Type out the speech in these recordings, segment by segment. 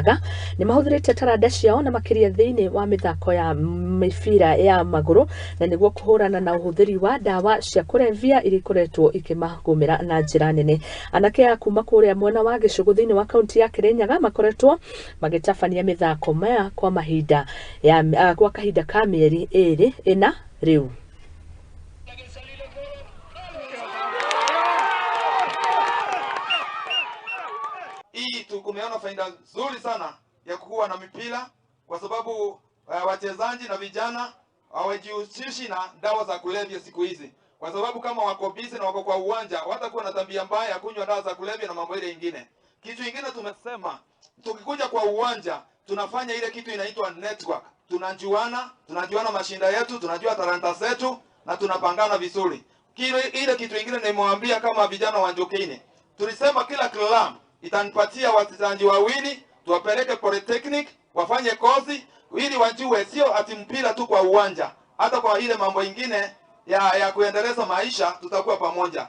Kirinyaga nĩ mahũthĩrĩte taranda ciao na makĩria thĩinĩ wa mĩthako ya mĩbira ya magũrũ na nĩguo kũhũrana na ũhũthĩri wa ndawa cia kũrebia iria ikoretwo ikĩmagũmĩra na njĩra nene. Anake aya kuma kũrĩa mwena wa Gĩcũgũ thĩinĩ wa kaunti ya Kirinyaga makoretwo magĩtabania mĩthako maya kwa mahinda ya kwa kahinda ka mĩeri ĩrĩ ĩna rĩu. Hii tumeona faida nzuri sana ya kuwa na mipira kwa sababu wachezaji na vijana hawajihusishi na dawa za kulevya siku hizi, kwa sababu kama wako busy na wako kwa uwanja watakuwa na tabia mbaya ya kunywa dawa za kulevya na mambo ile ingine. Kitu kingine tumesema, tukikuja kwa uwanja tunafanya ile kitu inaitwa network. Tunajuana, tunajuana mashinda yetu, tunajua talanta zetu na tunapangana vizuri. Ile kitu kingine nimewambia kama vijana wa Njukini, tulisema kila club itanipatia wachezaji wawili tuwapeleke Polytechnic wafanye kozi ili wajue sio ati mpira tu kwa uwanja, hata kwa ile mambo ingine ya kuendeleza maisha tutakuwa pamoja.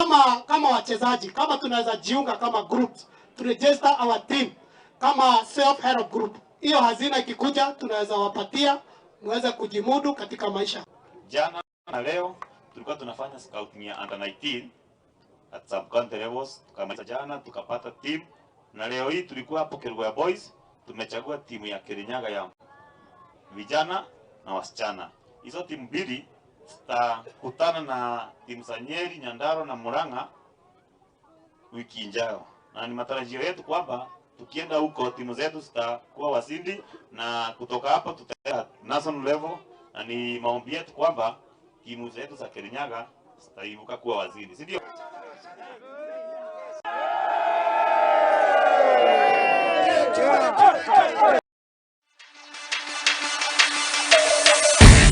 Kama wachezaji, kama tunaweza jiunga kama groups, to register our team kama self help group. Hiyo hazina ikikuja tunaweza wapatia muweze kujimudu katika maisha. Jana na leo tulikuwa tunafanya scouting ya under 19 at sub county levels, tukamaliza jana tukapata team, na leo hii tulikuwa hapo Kerugoya Boys tumechagua timu ya Kirinyaga ya vijana na wasichana. Hizo timu mbili zitakutana na timu za Nyeri, Nyandarua na Murang'a wiki ijayo, na ni matarajio yetu kwamba tukienda huko timu zetu zitakuwa washindi, na kutoka hapo tutaenda national level, na ni maombi yetu kwamba timu zetu za Kirinyaga zitaibuka kuwa washindi, si ndio?